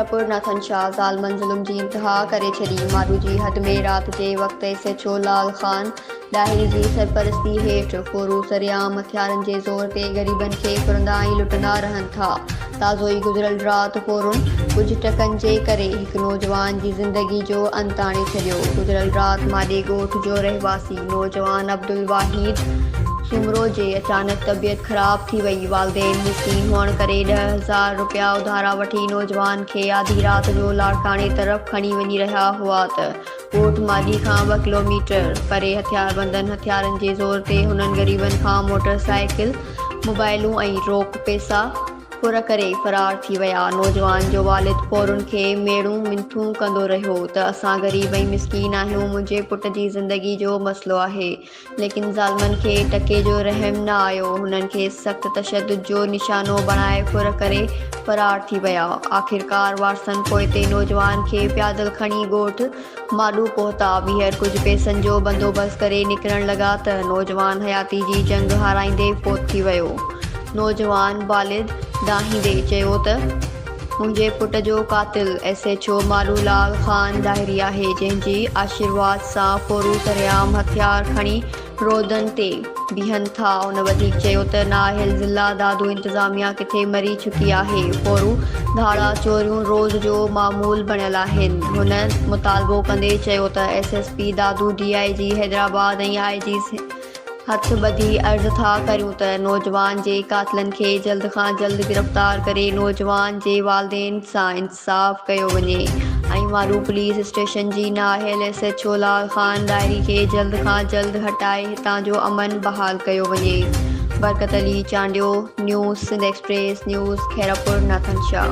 خيرپور ناٿن شاهه ظالمن ظلم جي انتها ڪري ڇڏي، ماڏو جي حد ۾ رات جي وقت S H O Lal Khan Dahri جي سرپرستي هيٺ ڦورو سرعام هٿيارن جي زور تي غريبن کي ڦرندا ۽ لٽندا رهن ٿا، تازو ئي گذريل رات ڦورن ڪجهه ٽڪن جي ڪري هڪ نوجوان جي زندگي جو انت آڻي ڇڏيو، گذريل رات ماڏي ڳوٺ جو رهواسي نوجوان عبدالواحد سومرو جي اچانڪ طبيعت خراب ٿي وئي، والدين مسڪين هئڻ ڪري 10,000 رپيا اڌارا وٺي نوجوان کي آڌي رات جو لاڙڪاڻي طرف کڻي وڃي رهيا هئا ته ڳوٺ ماڏي کان ٻه ڪلوميٽر پري هٿياربندن هٿيارن جي زور تي هنن غريبن کان موٽر سائيڪل، موبائلون ۽ روڪ پئسا ڦر ڪري فرار ٿي ويا. نوجوان جو والد ڦورن کي ميڙون منٿون ڪندو رهيو ته اسان غريب ۽ مسڪين آهيون منهنجي پٽ جي زندگي جو مسئلو آهي ليڪن ظالمن کي ٽڪي جو رحم نه آيو هنن کي سخت تشدد جو نشانو بڻائي ڦر ڪري فرار ٿي ويا. آخرڪار وارثن پوئتي نوجوان کي پيادل کڻي ڳوٺ ماڏو پهتا، ٻيهر ڪجهه پئسن جو بندوبست ڪري نڪرڻ لڳا ته نوجوان حياتي جي جنگ هارائيندي فوت ٿي ويو. نوجوان والد دانهيندي چيو ته منهنجي پٽ جو قاتل S H O Madho Lal Khan Dahri آهي، جنهن جي آشيرواد سان ڦورو سرعام هٿيار کڻي روڊن تي بيهن ٿا. هن وڌيڪ چيو ته نااهل ضلع دادو انتظاميا ڪٿي مري چڪي آهي، ڦورو، ڌاڙا، چوريون روز جو معمول بڻيل آهن. هن مطالبو ڪندي چيو ته S S P Dadu, D I G Hyderabad ۽ I G هٿ ٻڌي عرض ٿا ڪريون ته نوجوان جي قاتلن کي جلد کان جلد گرفتار ڪري نوجوان جي والدين سان انصاف ڪيو وڃي ۽ مارو پوليس اسٽيشن جي نااهل S H O Lal Khan Dahri کي جلد کان جلد هٽائي هتان جو امن بحال ڪيو وڃي Barkat Ali Chandio news Sindh express news Khairpur Nathan Shah.